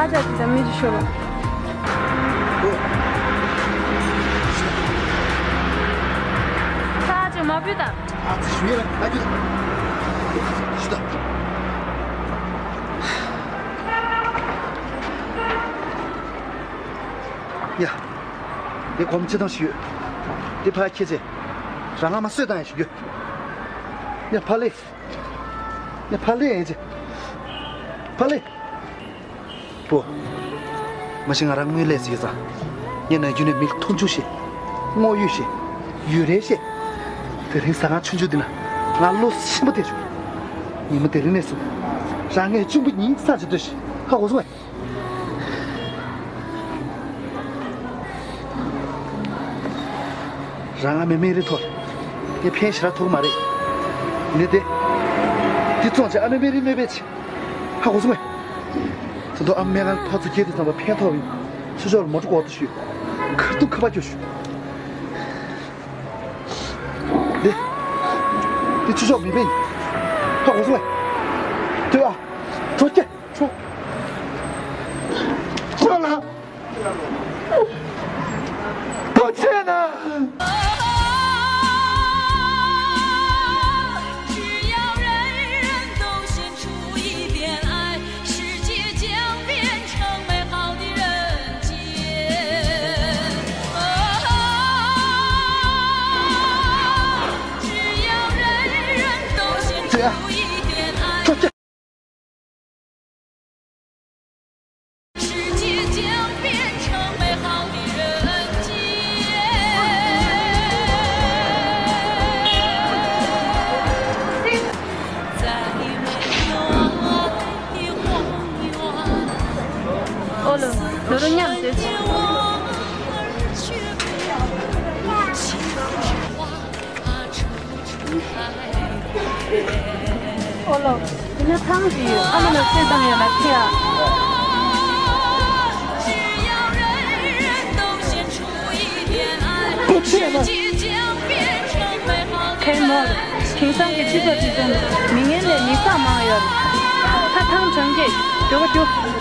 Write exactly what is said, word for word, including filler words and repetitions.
ཨ་ཅག་ཅིག་དང་མི་ཅིག་ཤོད་ལ། ཨ་ཅག་མ་བུད་དང་། ཨ་ཙི་ཞུ་ཡ་ལ་ཨ་ཅག་ཞུ་དང་། ཡ། དེ་སྒོར་མོ་ཆིག་སྟོང་ཞིག་ཡོད། དེ་ཕར་ཁྱེར་ཚེ། རང་ང་མ་གསོད་བཏང་ཡ་ཞིག་ཡོད། ཡ་ཕ་ལེ། ཡ་ཕ་ལེ་ཨེ་ཅེ། ཕ་ལེ། བུ། མ་གཞི་ང་རང་དངུལ་ལས་ཟིག་ཡོད་ཙང་། ངས་ན་རྒྱུན་ནས་མི་ལ་མཐོང་ཆུང་བྱེད། དངོས་ཡོད་བྱེད། ཡུལ་རེ་བྱེད། དེ་རིང་ཟ་ཁང་ཆུང་ཆུང་འདི་ན་ང་བློ་ཆེན་པོ་དེ་བྱུང་། ཉིན་མོ་དེ་རིང་ནས་བཟུང་། རང་ངས་གཅུང་པོ་ཉིད་ས་ཆ་སྡོད་ཤིག་ཧ་གོ་སོང་ངས། རང་ཨ་མའི་སྨན་རིན་ཐོག་ངས་ཕན་ཞེ་དྲག་ཐོགས་ཀྱི་མ་རེད། ནི་དེ། དེ་བཙོང་བྱས་ཨ་མའི་སྨན་རིན་གནོད་པས་ཆེ། ཧ་གོ་སོང་ངས། ད་དུང་ཨ་མ་སྨན་ཁང་ལ་ཕར་ཚུར་བསྐྱལ་དུས་ཙམ་པ་ཕན་ཐོགས་ཡིན། ཚུར་ཕྱོགས་ལ་མོ་ཊ་འགོག་ཏུ་ཞུས། ཁ་ཐུག་ཁ་པར་སྐྱོར་ཞུས། དེ། དེ་ཚུར་ཕྱོགས་མི་ཕན་ཡིན། ཧ་གོ་སོང་ངས། དེ་ཨ། གྲོ་སྐྱེ། ཁྱོད་ལ་ཐུགས་རྗེ་གནང་། ཨོ་ལོ། ལོ་རུ་མཉམ་དུ། ཨོ་ལོ། དེ་ན་ཐང་ཞིག་ཡོད། ཨ་མ་ལ་གསོལ་བཏང་ཡོད་ན་ཁྱེད་ཨ། ཁྱེད་མོ། དེང་སང་གི་སྤྱི་ཚོགས་འདི་ཚོ་མི་ངན་ལས་མི་བཟང་མང་ཡོད། ད་ཐང་གྲོང་ཁྱེར་རྒྱུག་རྒྱུག